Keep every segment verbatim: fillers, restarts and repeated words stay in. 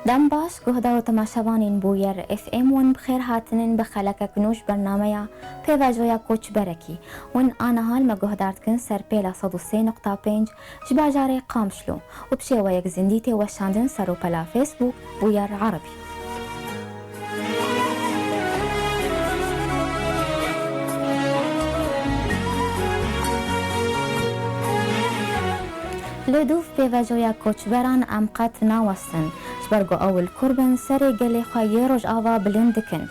Dem baş, guhdar û temaşevanên Bûyer F M, win bi xêr hatinin bi xelekek nû ji bernameya Pêvajoya Koçberekî. Win aniha li me guhdar dikin ser pêla sed û sê nokta pênc ji bajarê Qamişlo û bi şêweyek zindî tê weşandin ser rûpela Facebook Bûyer Erebî. Li dûv pêvajoya koçberan em qet nawestin, ji ber ku ew li kur bin, serê gelê xwe yê Rojava bilind dikin.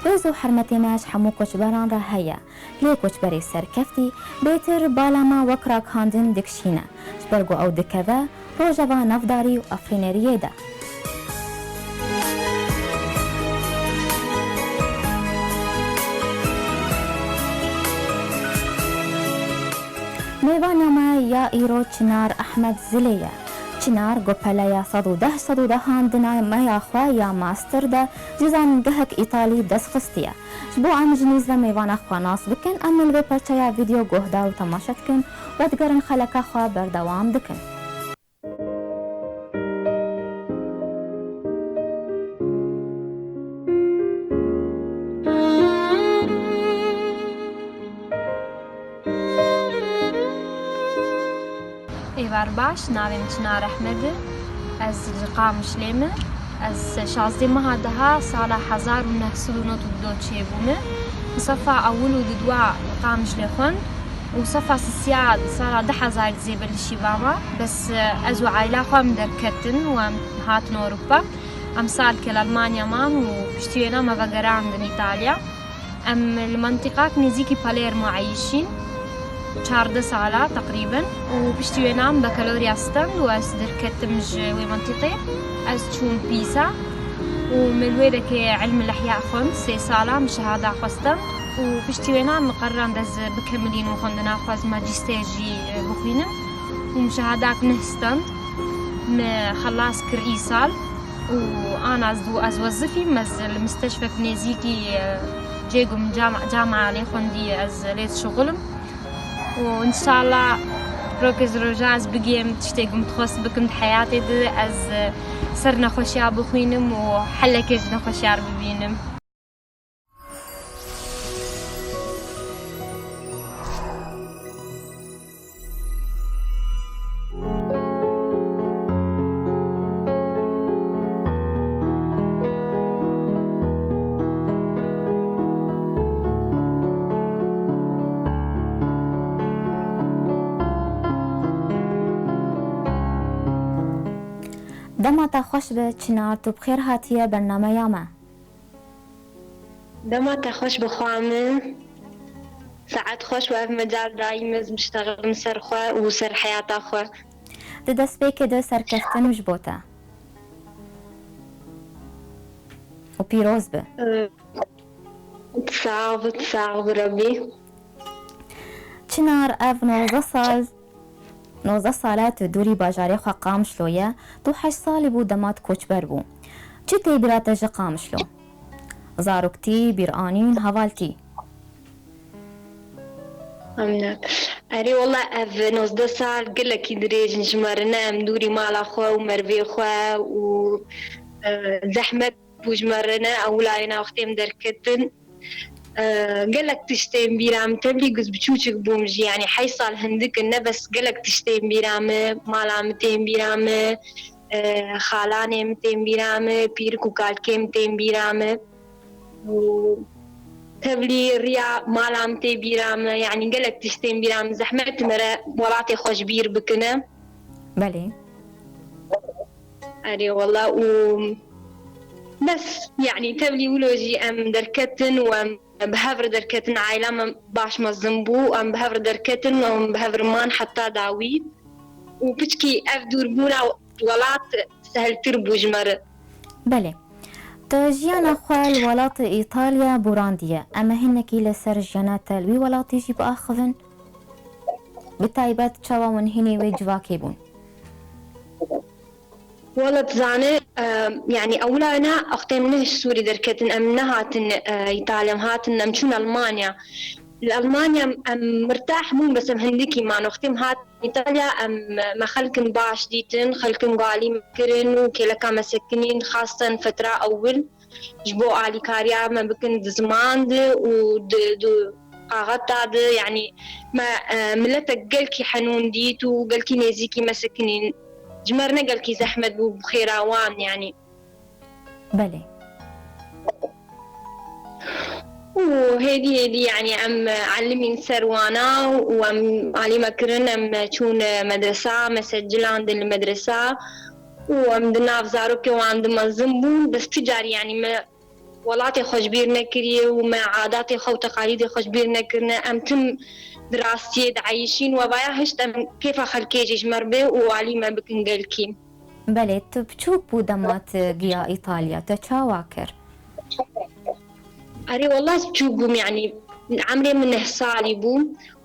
Rêz û hurmetê me ji hemû koçberan re heye. Lê koçberê serkeftî bêtir bala me wek ragihandin dikişîne, ji ber ku ew dikeve rojeva navdarî û efrîneriyê de. Mêvana me ya îro Çinar Ehmed Zilê ye. Çinar, ku peleya sed û deh, sed û dehan di nameya xwe ya master de ji zanîngehek Îtalî dest xistiye. Ji bo em ji nêz ve mêvana xwe nas bikin, em li vê parçeya vîdeo guhdar û temaşe dikin û digerin xeleka xwe berdewam dikin. Êvar baş, navê min Çinar Ehmed e. Ez ji Qamişlê me. Ez şazdeh meha deha sala hezar û neh sed û nod û du çêbûme. Sefa ewil û didwa li Qamişlê xwend û sefa sisiya sala du hezar dizê belişî bama. Bes ez û aîla xwe em derketin û em hatin Ewropa. Em salke li Almanya man û piştî wêna me vegerandin Îtalya. Em li mentiqak nêzîkî Palermo eyîşîn, çardeh sala teqrîben, û piştî wêna min bakalorya stand û ez derketim ji wê mentiqê. Ez çûm Pîsa û min li wê dekê ilm lehya xwend, sê sala min şehada xwe stand û piştî wêna min qeran ez bikemilînim xwendina xwe, ez majîster jî bixwînim û min şehadak neh stand. Min xelas kir îsal. û ana ez, ez wezifîm, ez li misteşfek nêzîkî, e, cê ku min cam-, camia lê xwendî, ez lê dişuxilim. Û înşallah rokê ji roja ez bigêm tiştê ku min dixwest bikim di heyatê de, ez, e, ser nexweşiya bixwînim û helekê ji nexweşiya re bibînim. Dema te xweş be Çinar, tu bi xêr hatiye bernameya me. Dema te xweş bi xwe min. Saet xweş û ev mecal dayî min ez biştexlim ser xwe û ser heyata xwe. Di destpêkê de serkeftin ji bo te. Û pîroz be. Ee, Sax be, sax be Rebî. Çinar, ev nozdeh sal, nozdeh sal e tu dûrî bajarê xwe Qamişlo ye, tu heşt salî bû dema tu koçber bû. Çi tê bîra te ji Qamişlo? Zaroktî, bîranîn, hevaltî? Emine. Erê, wela ev nozdeh sal gelekî dirêj in ji me re ne, em dûrî mala xwe û mervê xwe û, e, zehmet bû ji me re ne, ewlayê ne wextê em derketin. E, gelek tiştên bîra min, tevlî giz biçûçik bûm jî, yanî heşt sal hindik in, ne bes gelek tiştên bîra min, mala min tên bîra min, e, xalanê min tên bîra min, pîrik û kalkê min tên bîra min. Û tevlî riya mala min tê bîra min, yanî gelek tiştên bîra min, zehmet mere welatê xwe ji bîr bikine. Belê. Erê wela û bes, yanî tevlî wilo jî em derketin û em bi hev re derketin, aîla me baş mezin bû, em bi hev re derketin û em bi hev re man heta dawî û piçkî ev dûrbûna welat seheltir bû ji me re. Belê. Tu jiyana xwe li welatê Îtalya borandiye. Em ê hinekî li ser jiyana te li wî welatî jî biaxivin. Bi taybet çawa hûn hinî wê civakê bûn? Wela tu zanî, e, yanî ewlayna wextê em ne ji Sûrî derketin, em nehatin, e, Îtalya, em hatin, em çûn Almanya. Li Almanya em mirtah bûn, bes em hindikî man. Wextê em hat Îtalya, em me xelkin baş dîtin, xelkin galî me kirin û kêleka me sekinîn, xasten fetra ewil ji bo alîkariya me bikin di ziman de û di, di qaxeta de, yanî me, e, miletek gelkî henûn dît û gelkî nêzîkî me sekinîn. Ji me re ne gelkî zehmet bû bi xêra wan, yanî. Belê. Û hêdî hêdî, yanî em elimîn ser wana û em alî me kirin, em çûn medresa, me secilandin li medresa û em di nav zarokê wan de mezin bûn. Bes tu carî, yanî me welatê xwe ji bîr nekiriye û me adatê xwe û teqalîdê xwe ji bîr nekirine. Em tim di rastiyê dieyişîn, we vaya hişt em kêfa xelkê jî ji me re bê û alî me bikin gelkî. Belê, tu biçûk bû dema tu giya Îtalya, te çawa kir? Erê, wallah ez biçûk bûm, yanî emrê min neh salî bû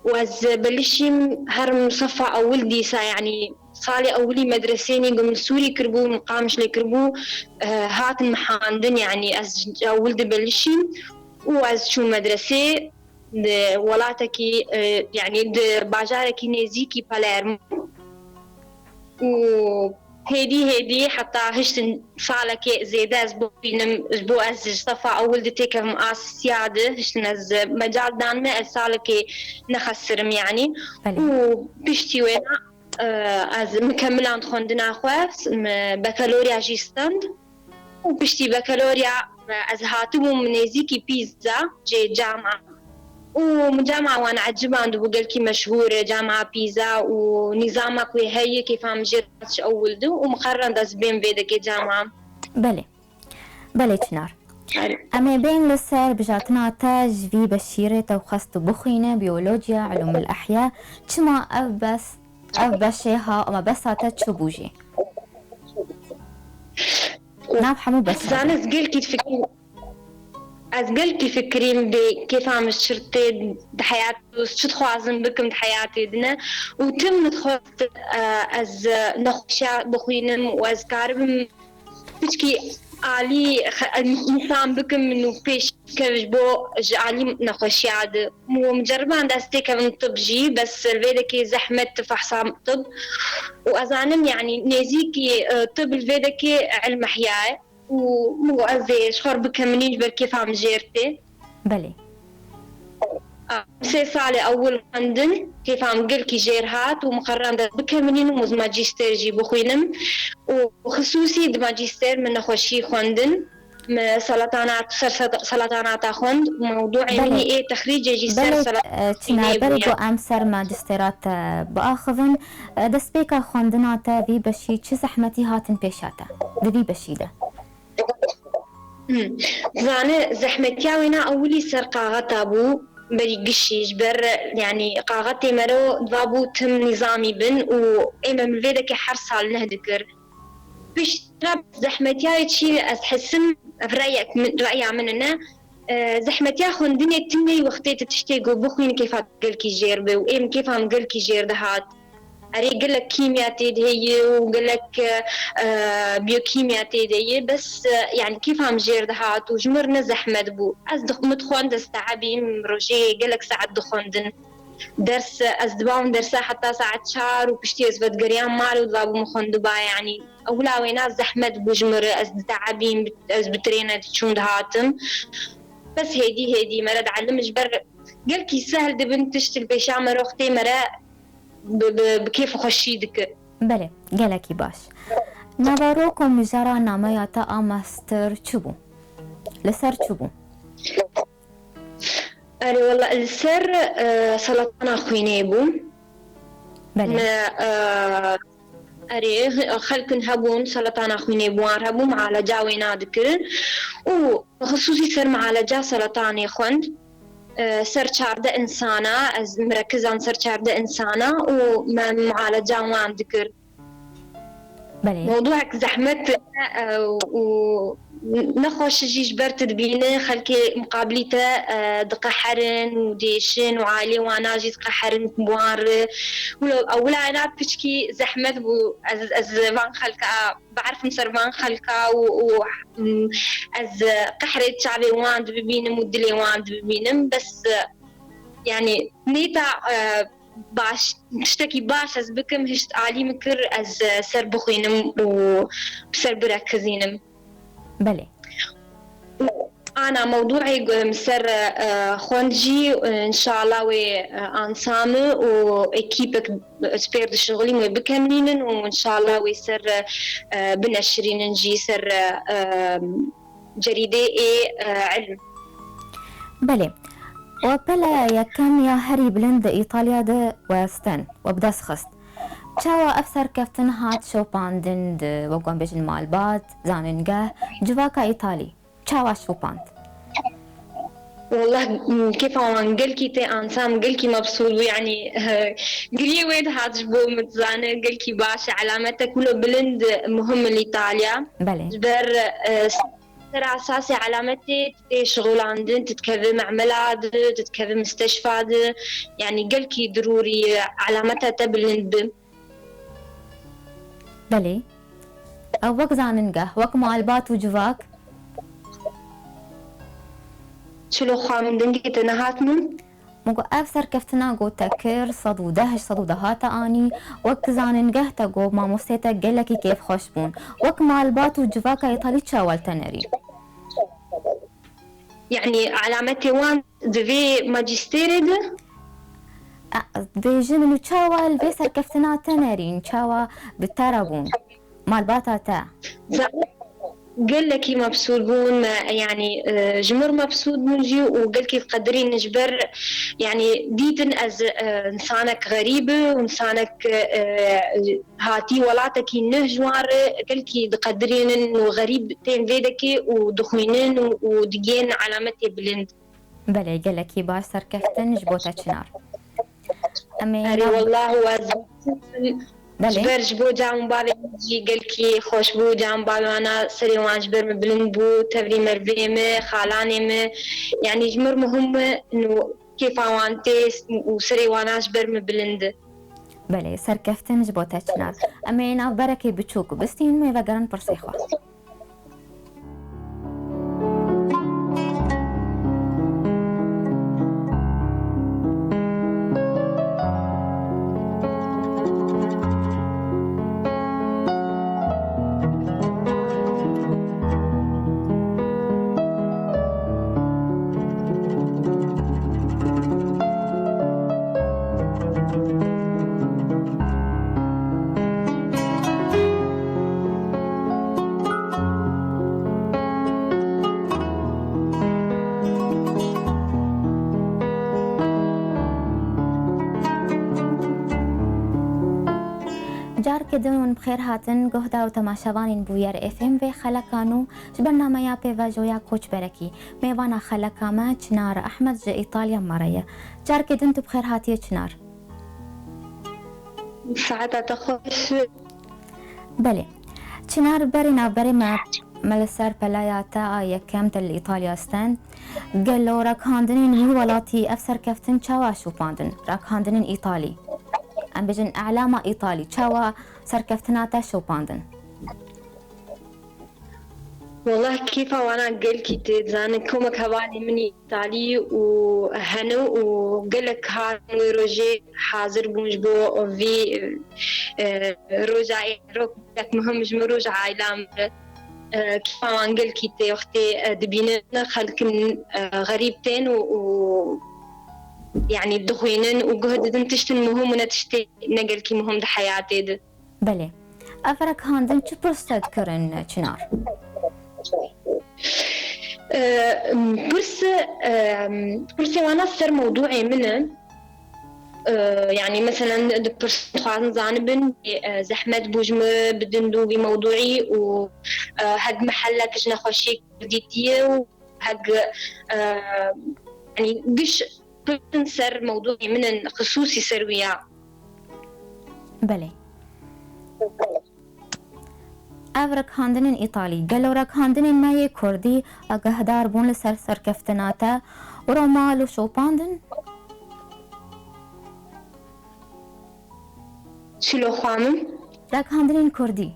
û ez belişîm her sefa ewil dîsa, yanî salê ewilî medresê nî ku min Sûrî kiribû, min Qamişlê kiribû, eh, hatin mihandin, yanî ez ewil dibelişîm û ez çûm medresê di welatekî, eh, yanî di bajarekî nêzîkî Palermo. Û hêdî hêdî heta hiştin salekê zêde ez bixwînim, ji bo ez ji sefa ewil di têkevim Asya di, hiştin ez mecal dan me ez salekê nexesirim, yanî. Belê. Û piştî wêna, e, ez mikemiland xwendina xwe, m-, bekalorya jî stend. Û piştî bekalorya, e, ez hatibûm nêzîkî Pîza cê cama. Û min cama wan ecibandibû, gelkî meşhûr e cama Pîza û nîzamek wê heye, kêfa min jê re hat ji ewil de û min qerrand ez bêm vê dekê cama. Belê. Belê Çinar. Erê. Em ê bên li ser bijartina te ji vî beşîrê te xwest tu bixwîne, biyolojiya, ilûmul ehya. Çima ev bes, ev beşê ha, mebesta te çi bû jî? Nav hemû beşan. Zane ez gelkî fikir, ez gelkî fikirîm bê kêfa min ji çi tê di heyat, çi dixwazim bikim di heyatê dine û tim min dixwest, e, ez, e, nexweşiya bixwînim û ez karibim piçkî alî xe-, însan bikim min û pêş kev ji bo ji alî nexweşiya de. Û min ceriband ez têkevim tib jî, bes li vê dekê zehmet fehsa tib. Û ez zanim, yanî nêzîkî, e, tib li vê dekê ilm ihya ye. Û min got ez ê ji xwe re bikeminîn ji ber kêfa min jêr tê. Belê. A, sê salê ewil xwendin, kêfa min gelkî jêr hat û min qerrand ez bikeminînim û ez majîster jî bixwînim. Û xisûsî di majîster min nexweşî xwendin. Me selatana, ser sel-, selatanata xwend, mewdûê min Belê. ê texrîcê jî ser Belê, sela-, e, Çinar, berê bûye. Ku em ser majîstera te biaxivin, e, destpêka xwendina te vî beşî çi zehmetî hatin pêşa te di vî beşî de? Hmm. Zane, zehmetiya wêna ewilî ser qaxeta bû, berî gişî, ji ber, yanî, qaxetê mero diva bû tim nîzamî bin û ê me min vê dekê her sal neh dikir. Piştre zehmetiya wê çi ez hesim, ev reyek min, reya min e, e, zehmetiya xwendinê timê wextê tu tiştê ku bixwîn kêfa gelkî jêr be û êm kêfa min gelkî jêr dihat. Erê, gelek kîmya tê de heye û gelek, e, biyokîmya tê de ye. Bes, e, yanî kêfa min jêr dihat û ji min re ne zehmet bû. Ez dix-, min dixwend, ez teebîm, rojê gelek saet dixwendin. Ders, ez dibam dersa heta saet çar û piştî ez vedigeriya mal û dibabû min xwendiba, yanî ewila wêna zehmet bû ji min re, ez diteebîm, ez bi trêne diçûm dihatim. Bes hêdî hêdî me re dielimiş ber gelkî sehl dibin tişt li pêşa me re, wextê me re bi, bi, bi kêf û xweşî dikir. Belê, gelekî baş. Navarok û mijara nameya te a master çi bû? Li ser çi bû? Erê, wela li ser, e, selatana xwînê bû. Belê. Me, e, erê, xelkin hebûn, selatana xwînê bi wan hebû, mialeca wêna dikirin. Û xisûsî ser mialeca selatanê xwend, e, ser çardeh însana, ez mirekizan ser çardeh însana û me mialeca wan dikir. Belê. Mewdûek zehmet e, û nexweş jî ji ber tu dibîne, xelkê miqabilî te, e, diqeherin û diêşin û ailê wana jî diqeherin bi wan re. Wilo ewila ena piçkî zehmet bû. Ez, ez van xelka, biarfim ser van xelka û, û, m, ez qehrê çavê wan dibibînim û dilê wan dibibînim. Bes, e, yani nêta, e, baş, tiştekî baş ez bikim, hişt alî min kir, ez, e, ser bixwînim û ser birekizînim. Belê. Ana mewdûê gu-, em ser, e, xwend jî, e, înşallah wê, e, ansami û ekîpek ez pêr dişixulîm wê bikemlînin û înşallah wê ser, e, e, bineşirînin jî ser, e, e, cerîdê ê, e, ilm. Belê. We pele yekem ya herî bilind di Îtalya de we sten, we bi dest xist. Çawa ev serkeftin hat şopandin di, wek wan bêjin, malbat, zanîngeh, civaka Îtalî? Çawa şopand? Wallah, m, kêfa wan gelkî tê ansam, gelkî mebsûr bû, yanî, giriyê wê dihat ji bo min, dizane, gelkî baş e, elametek wilo bilind muhim li Îtalya. Belê. Ji ber, e, ser esasê elametê tu tê şixulandin, tu dikevî memela de, tu dikevî misteşfa de, yanî gelkî dirûrî ye, elameta te bilind bi. Belê. Ew wek zanîngeh, wek malbat û civak? Çilo xwa min dengê te nehat min? Min got, ev serkeftina got te kir, sed û deh, sed û deh te anî, wek zanîngeh te got, mamostê te gelekî kêfxweş bûn. Wek malbat û civaka Îtalî çawa li te nerî? Yanî, elametê wan di vê macîstêrê de? E, dibêjin û çawa li vê serkeftina te nerîn, çawa bi te re bûn? Malbata te? Za-, gelekî mebsûr bûn, me, yanî, e, ji mir mebsûr bûn jî û gelkî qedirîn ji ber, yanî, dîtin ez, e, însanek xerîb û însanek, e, hatî welatekî nuh ji wan re, gelkî diqedirînin û xerîb tên vê dekê û dixwînin û, û digên elametê bilind. Belê, gelekî baş serkeftin ji bo te Çinar. Em ê Erê, nav- wallah, û ez Belê. Ji ber ji bo can û bavê min jî gelkî xweş bû, can bavê wana serê wan ji ber min bilind bû, tevrî mervê min, xalanê min, yanî ji mir muhim in û kêfa wan tê û serê wana ji ber min bilind e. Belê, serkeftin ji bo te Çinar. Em ê navberekê biçûk bistînin, wê vegerin pirsê xwe. Carkê din hûn bi xêr hatin, guhdar û temaşevanên Bûyer F M vê xeleka nû ji bernameya pêvajoya Koçberekî. Mêvana xeleka me Çinar Ehmed ji Îtalya me re ye. Carkê din tu bi xêr hatiye Çinar. Saeta te xweş. Belê. Çinar, berê navberê me, me li ser pelaya te a yekem te li Îtalya stend. Gelo ragihandinên wî welatî ev serkeftin çawa şopandin? Ragihandinên Îtalî. Em bêjin elama Îtalî. Çawa serkeftina te şopandin? Wallah kêfa wana gelkî tê, dizane komek hevalê min î Îtalî û hene û gelek hatin wê rojê hazir bûn ji bo vî, e, roja ê rok gelek muhim ji min roja aîla min re. E, kêfa wan gelkî tê wextê, e, dibînin xelkin, e, xerîb tên û, û yanî dixwînin û guh didin tiştin muhim û ne tiştê ne gelkî muhim di heyatê de. Belê. Ev ragihandin çi pirs te dikirin, Çinar? Ee, pirs, e, pirsê wana ser mewdûê min e. Ee, yanî, meselen, di pirs dixwazin zanibin, e, zehmet bû ji min bidin dû vî mewdûî û, e, hek mihellek ji nexweşiyê dîtiye û hek, e, yanî, giş pirsin ser mewdûê min in xisûsî ser wî ya. Belê. Ev ragihandinên Îtalî, gelo ragihandinên me yê Kurdî agehdar bûn li ser serkeftina te û re mal û şopandin? Çilo xwamin? Ragihandinên Kurdî.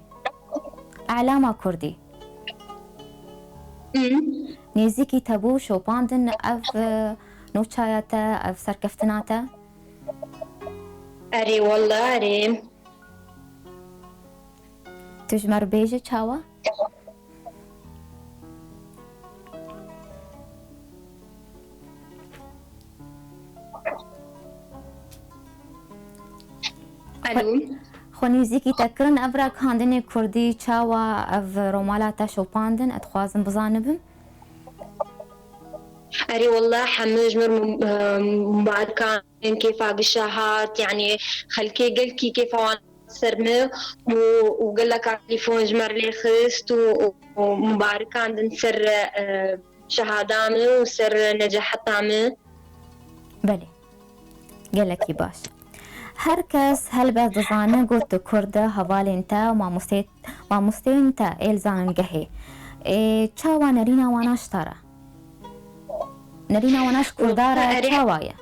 Elama Kurdî. Hmm. Nêzîkî te bû şopandin ev, e, nûçaya te, ev serkeftina te? Erê, wele erê. Tu ji me re bêje çawa? Alo. Xwe nêzîkî te kirin ev ragihandinê kurdî, çawa ev romala te şopandin, ez dixwazim bizanibim. Erê, wele hemû ji me re mum-, e, mubarikan, kêfa gişa hat, yanî xelkê gelkî kêfa wan ser me û, û geleka telefon ji me re lê xist û, û, û mubarikan din ser, e, şehada me û ser neceheta me. Belê. Gelekî baş. Her kes helbet dizane ku tu kurd e, hevalên te û mamostê-, mamosteyên te ê li zanîngehê. Ê, çawa nerîna wana ji te re? Nerîna wana ji kurda re çawa ye?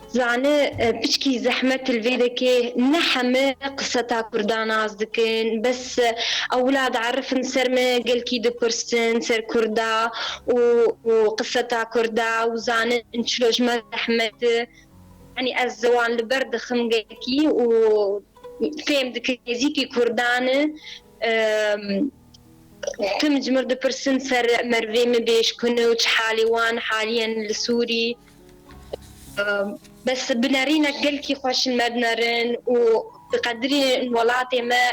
Zane, e, piçkî zehmet li vê dekê, ne heme qiseta kurda nas dikin, bes, e, ewila diarifin ser me gelkî dipirsin, ser kurda û, û qiseta kurda û zanin çilo ji me zehmet e. Yanî ez wan li ber dixim gelkî û fêm dikin nêzîkî kurdan e. Em, tim ji mir dipirsin ser merivê min bêj ku ne û çi halê wan haliyen li Sûrî. Em, bes bi nerînek gelkî xweş in me dinerin û diqedirînin welatê me,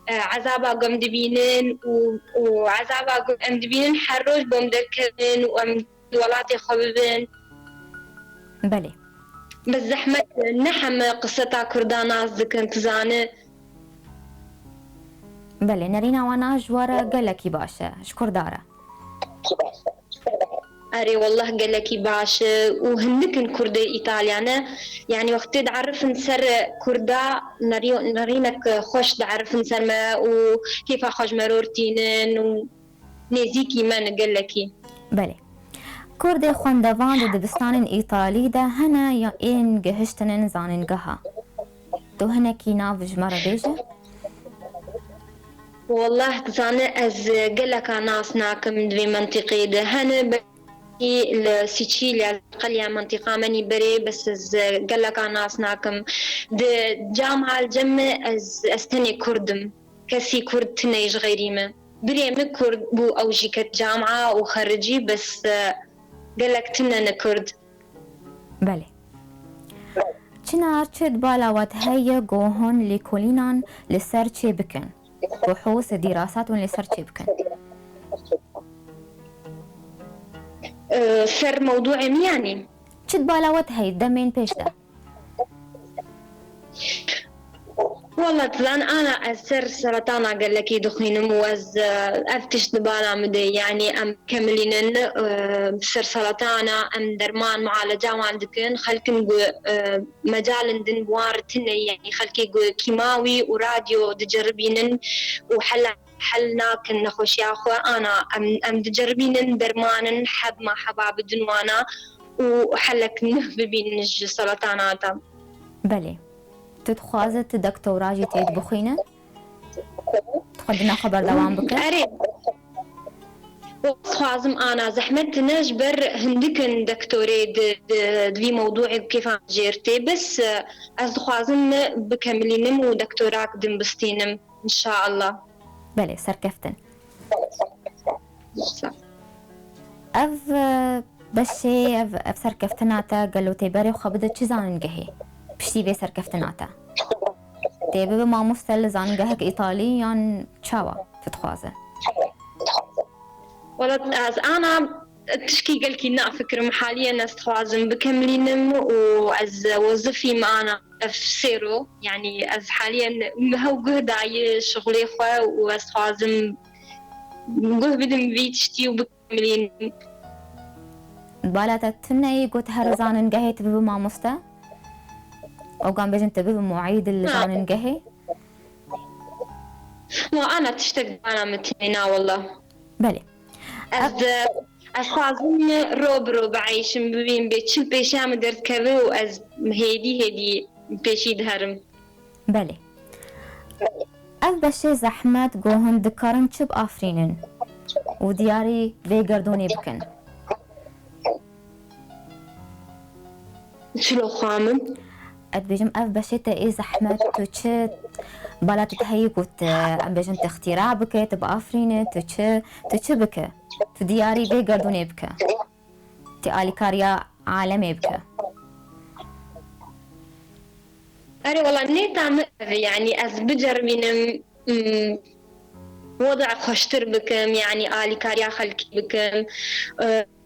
e, ezaba ku em dibînin û, û ezaba ku em dibînin her roj bo em derkevin û em di welatê xwe bibin. Belê. Bi zehmet ne heme qiseta kurda nas dikin, tu zane. Belê, nerîna wana ji we re gelekî baş e, ji kurda re. Erê, wellah gelekî baş e û hindik in kurdê Îtalya ne. Yanî wextê diarifin ser kurda, nerî-, nerînek xweş diarifin ser me û kêfa xwe ji me re ortînin û nêzîkî me ne gelekî. Belê. Kurdê xwendevan di dibistanên Îtalî de hene ya ên gihiştine zanîngeha? Tu hinekî nav ji me re bêje? Wellah, dizane ez geleka nas nakim di vê mentiqê de. Hene belkî li Sîçîlya, qeliya mentiqa menî berê, bes ez geleka nas nakim. Di camia li cem me ez, ez tenê kurd im. Kesî kurd tune ji xeyrî me. Birê min kurd bû, ew jî ket camia û xericî, bes, e, gelek tune ne kurd. Belê. Çinar, çi di bala we de heye ku hûn lêkolînan li ser çê bikin? Buhûs, dîrasat hûn li ser çê bikin? E, ser mewdûê min yanî? Çi di bala we de heye demên pêş de? Wela, dizan ana ez ser seretana gelekî dixwînim û ez, e, ev tişt di bala min de, yanî em kemilînin, e, ser seretana, em derman, mualeca wan dikin, xelkin ku, e, mecalin din bi wan re tune, yanî xelkê ku kîmawî û radyo diceribînin û hela hel nakin nexweşiya xwe, ana em, em diceribînin dermanin heb ma heba bidin wana û helek nuh bibînin ji seretana te. Belê. Tu dixwaze tu doktora jî tê de bixwîne? Tu xwe dina xwe berdewam bike? Erê. Dixwazim ana zehmet ne ji ber hindik in doktorê di, di, di vî mewdûê kêfa jêr tê. Bes, e, ez dixwazim bikemilînim û doktorak din bistînim. Înşaallah. Belê, serkeftin. Ev, e, beşê, ev, ev serkeftina te gelo tê berê xwe bide çi zanîngehê? Piştî vê serkeftina te. Tê bibe mamoste li zanîngehek Îtalî yan çawa? Tu dixwaze? Wela ez ana tişkî gelkî nafikirim. Haliyen ez dixwazim bikemilînim û ez wezifîm ana ev sêro. Yanî ez haliyen min hew guh daye şixulê xwe û ez dixwazim guh bidim vî tiştî û bikemilînim. Bala te tune ye got her zanîngehê tu bibe mamoste? Ew gan bêjin tu bibe muîd li zanîngehê? Ma ana tiştek bala min tune na wela. Belê. Ez, ez xwazim ro bi ro bieyşim, bibîm bê çi pêşiya min derdikeve û ez hêdî hêdî pêşî diherim. Belê. Ev beşê zehmet ku hûn dikarin çi biafirînin û diyarî vê gerdûnê bikin? Çilo xwe min. Ez dibêjim, ev beşê te ê zehmet, tu çi bala tu heyî ku tu, em bêjin, tu îxtîra bike, tu biafirîne, tu çi, tu çi bike? Tu diyarî vê gerdûnê bike. Tu alîkariya alemê bike. Erê, wela nêta min ev e, yanî ez biceribînim, mm, weda xweştir bikim, yanî alîkariya xelkê bikim.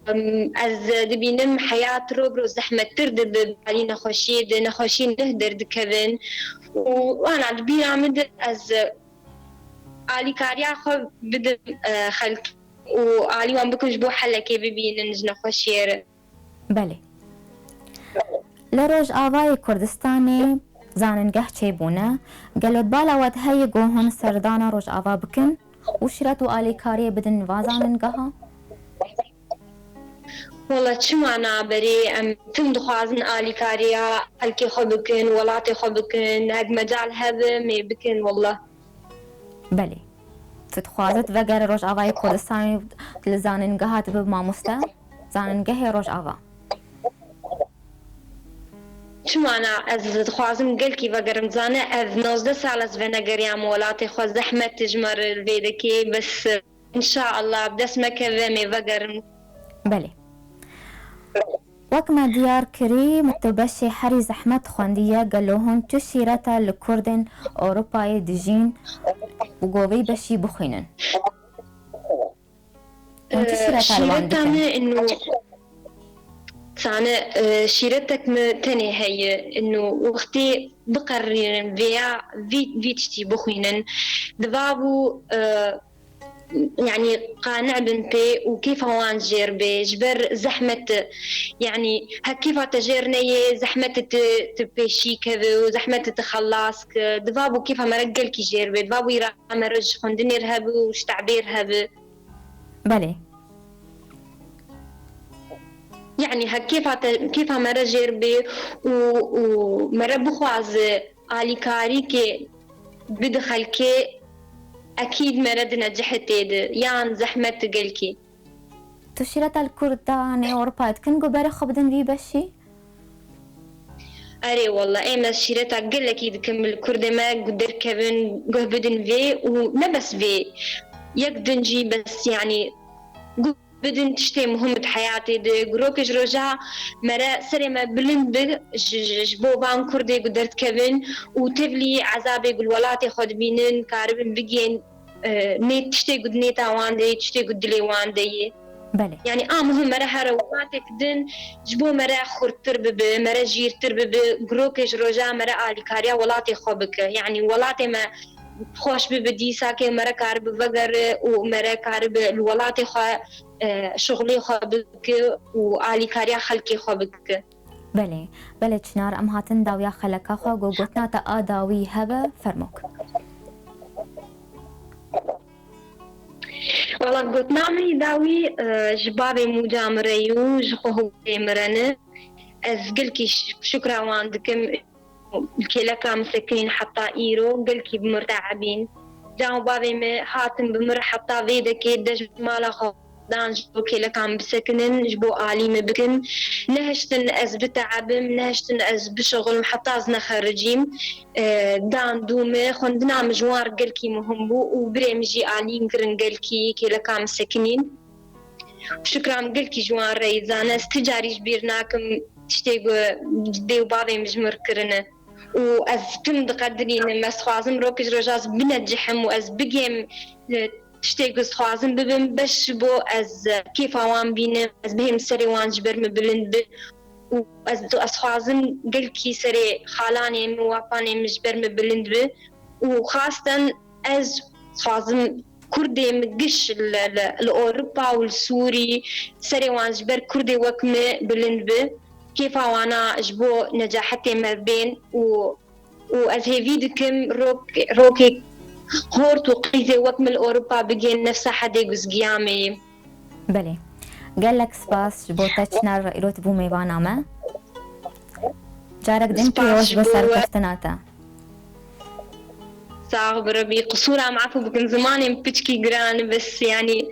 Em, ez dibînim heyat rok rok zehmettir dibe, alî nexweşiyê de, nexweşî neh derdikevin. Û ana di bîra min de ez alîkariya xwe bidim, e, xelkê û alî wan bikim ji bo helekê bibînin ji nexweşiyê re. Belê. Li Rojavayê Kurdistanê zanîngeh çêbûne. Gelo bala we heye ku hûn serdana Rojava bikin û şîret û alîkariyê bidin va zanîngeha? Wela çima naberê, em tim dixwazin alîkariya xelkê xwe bikin, welatê xwe bikin, hek mecal hebe mê bikin, wela. Belê. Tu dixwazit vegere Rojavayê Kurdistanê li zanîngeha tu bibe mamoste? Zanîngehê Rojava. Çima na, ez dixwazim gelkî vegerim. Zane, ev nozdeh sal ez venegeriyam welatê xwe. Zehmet ji me re vê dikê, bes, înşaallah, bi dest me keve, em ê vegerin. Belê. Wek me diyar kirî, tu beşê herî zehmet xwendiye, gelo hûn çi şîreta li Kurdên Ewropayê dijîn û ku vî beşî bixwînin? Hûn çi, e, şîreta li wan şîreta dikin? Me inu, zane, e, şîretek me tenê heye, inu wextê biqerînim vêya vî, vî tiştî bixwînin. Diva bû, e, yanî qane bin pê û kêfa wan jêr bê, ji ber zehmet, yanî hek kêfa te jêr neyê, zehmet tu, tu pêşî keve û zehmet tu xelas ke. Diva bû kêfa me re gelkî jêr bê, diva bû îrada me re ji xwendinê re hebe û ji tebê re hebe. Belê. Yanî hek kêfa te, kêfa me re jêr bê û, û me re bixwaze alîkarîkê bide xelkê, ekîd me re dinecihê tê de, yan zehmet gelkî. Tu şîreta li Kurdanê Ewropa dikin ku berê xwe bidin vî beşî? Erê, wela, êm ez şîreta gelekî dikim li Kurdê me ku derkevin, guh bidin vê û ne bes vê. Yek din jî bes, yanî guh bidin tiştê muhim di heyatê de. Ku rokê ji roja me re serê me bilind bi ji, ji, ji bo van Kurdê ku derdikevin û tevlî ezabê ku li welatê xwe dibînin, karibin bigihên, e, nê tiştê ku di nêta wan de yê, tiştê ku dilê wan de yê. Belê. Yanî a muhim me re here welatek din ji bo me re xurttir bibe, me re jîrtir bibe, ku rokê ji roja me re alîkariya welatê xwe bike. Yanî welatê me xweş bibe, dîsa ke me re karibe vegere û me re karibe li welatê xwe, e, şixulê xwe bike û alîkariya xelkê xwe bike. Belê, belê Çinar, em hatin dawiya xeleka xwe, ku gotina te a dawî hebe, fermok. Wela gotina min yî dawî, e, ji bavê mûca min re yû, ji xwe hûrê min re ne. Ez gelkî ş-, şukra wan dikim. Kêleka min sekinîn heta îro, gelkî bi min re teebîn. Can û bavê min hatin bi min re heta vê dekê, dest ji mala xwe dan ji bo kêleka min bisekinin, ji bo alî min bikin. Nehiştin ez biteebim, nehiştin ez bişixulim heta ez nexericîm. E, dan dû min, xwendina min ji wan re gelkî muhim bû û birê min jî alî min kirin, gelkî kêleka min sekinîn. Şukra min gelkî ji wan re yî, zane, ez ti carî ji bîr nakim tiştê ku dê û bavê min ji min re kirine. Û ez tim diqedirînim, ez dixwazim rokê ji roja ez binecihim û ez bigêm, e, tiştê ku ez dixwazim bibim, bes ji bo ez, e, kêfa wan bînim, ez bihêm serê wan ji ber min bilind bi. Û ez, ez dixwazim gelkî serê xalanê min û apanê min ji ber min bilind bi. Û xasten ez dixwazim Kurdê min giş li, li, li Ewropa û li Sûrî serê wan ji ber Kurdê wek min bilind bi. Kêfa wana ji bo necahetê me bên û, û ez hêvî dikim rok-, rokê hort û qîzê wek min li Ewropa bigên nefsa hedê guzgiya me yê. Belê. Gelek spas ji bo te Çinar, îro tu bû mêvana me. Carek din pîroz be serkeftina te. Sax bi Rebî. Qisûra min efû bikin, zimanê min piçkî giran e, bes, yanî,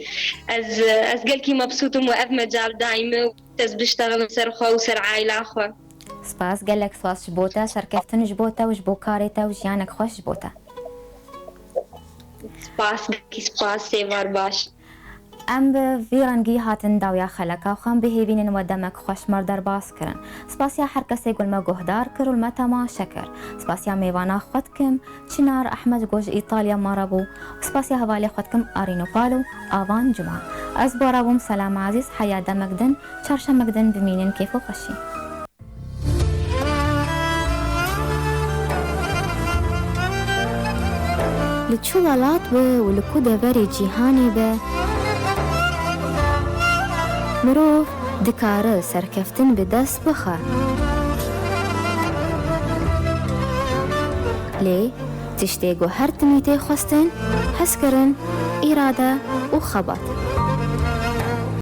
ez, ez gelkî mebsût im û ev mecal dayî min, ez biştexlim ser xwe û ser aîla xwe. Spas, gelek spas ji bo te, serkeftin ji bo te û ji bo karê te û jiyanek xweş ji bo te. Spas, gelekî spas, sêvar baş. Em bi vî rengî hatin dawiya xeleka xwe, em bi hêvî nin we demek xweş me derbas kirin. Spasiya her kesê ku li me guhdar kir û li me temaşe kir. Spasiya mêvana xwe dikim, Çinar Ehmed ku ji Îtalya me re bû. Spasiya hevalê xwe dikim Arîn û Pal û Avan Cuma. Ez Bora bûm, Selam Ezîz, heya demek din, çarşemek din bimînin kêf û xweşî. Li çi welat be û li ku deverê cîhanê be, mirov dikare serkeftin bi dest bixe. Lê tiştê ku her timî tê xwestin, hezkirin, îrade û xebat.